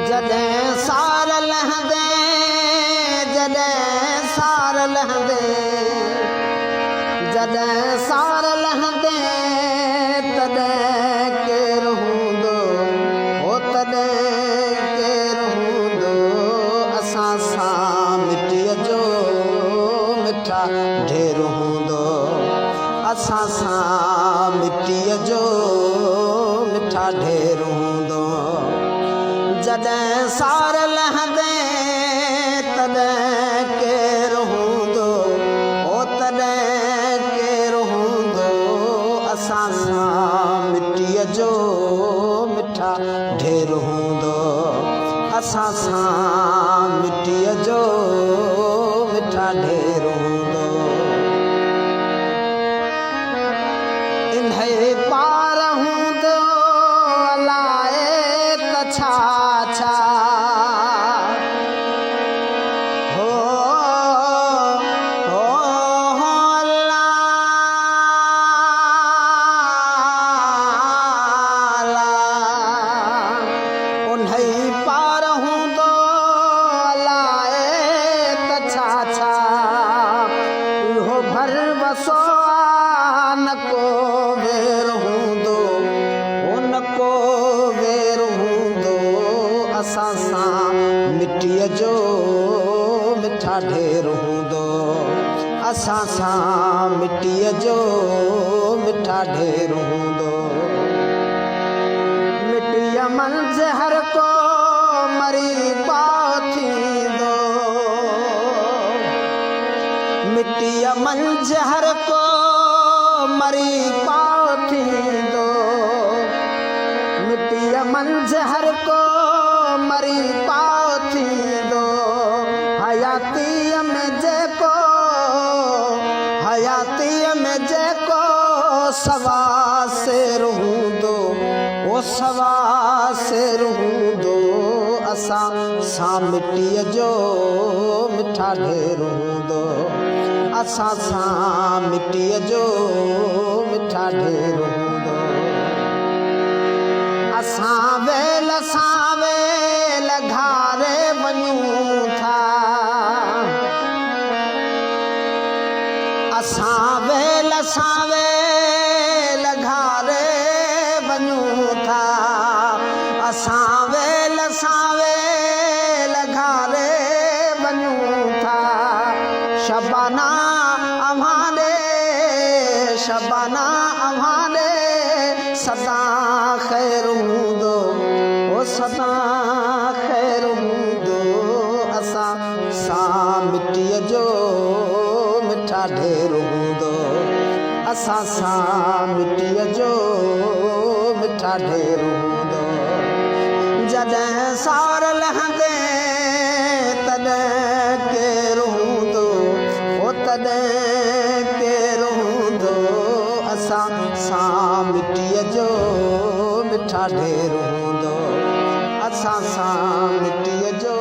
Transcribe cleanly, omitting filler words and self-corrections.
جڏهن سار لهندين، جڏهن سار لهندين، جڏهن سار لهندين، تڏهن ڪير هوندو، هو تڏهن ڪير هوندو، اسان سان مٽيء جو مٺا ڍير هوندو، اسان سان مٽيء جو مٺا ڍير هوندو. جڏهن سار لهندين، تڏهن ڪير هوندو، او تڏهن ڪير هوندو، اسان سان مٽيء جو مٺا ڍير هوندو، اسان سان مٽيء جو مٺا ڍير هوندو. انهيء پار هوندو الائي ته ڇا ڇا، هو هو هو الله الله. انهيء پار هوندو الائي ته ڇا ڇا، اهو ڀروسو آ نه ڪو وير هوندو، هو نه ڪو وير هوندو، اسان سان مٽيء جو مٺا ڍير هوندو، اسان سان مٽيء جو مٺا ڍير هوندو. مٽيء منجهه هر ڪو مري پاء ٿيندو، مٽيء منجهه هر ڪو مري پاء ٿيندو، مٽيء منجهه هر ڪو مري پاء ٿيندو، حياتيء ۾ جيڪو، حياتيء ۾ جيڪو سوا سير هوندو، او سوا سير هوندو، اسان سان مٽيء جو مٺا ڍير هوندو، اسان سان مٽيء جو مٺا ڍير هوندو. اسان ويل سان ويل گهاري وڃون ٿا، اسان ويل سان ويل گهاري وڃون ٿا، اسان ويل سان ويل گهاري وڃون ٿا، شبانا اوهان ڏي، شبانا اوهان ڏي سدا خير هوندو، او سدا خير هوندو، اسان سان مٽيء جو مٺا ڍير هوندو، اسان سان مٽيء جو مٺا ڍير هوندو. جڏهن سار لهندين، تڏهن ڪير هوندو، او تڏهن ڪير هوندو، اسان سان مٽيء جو مٺا ڍير هوندو، اسان سان مٽيء جو.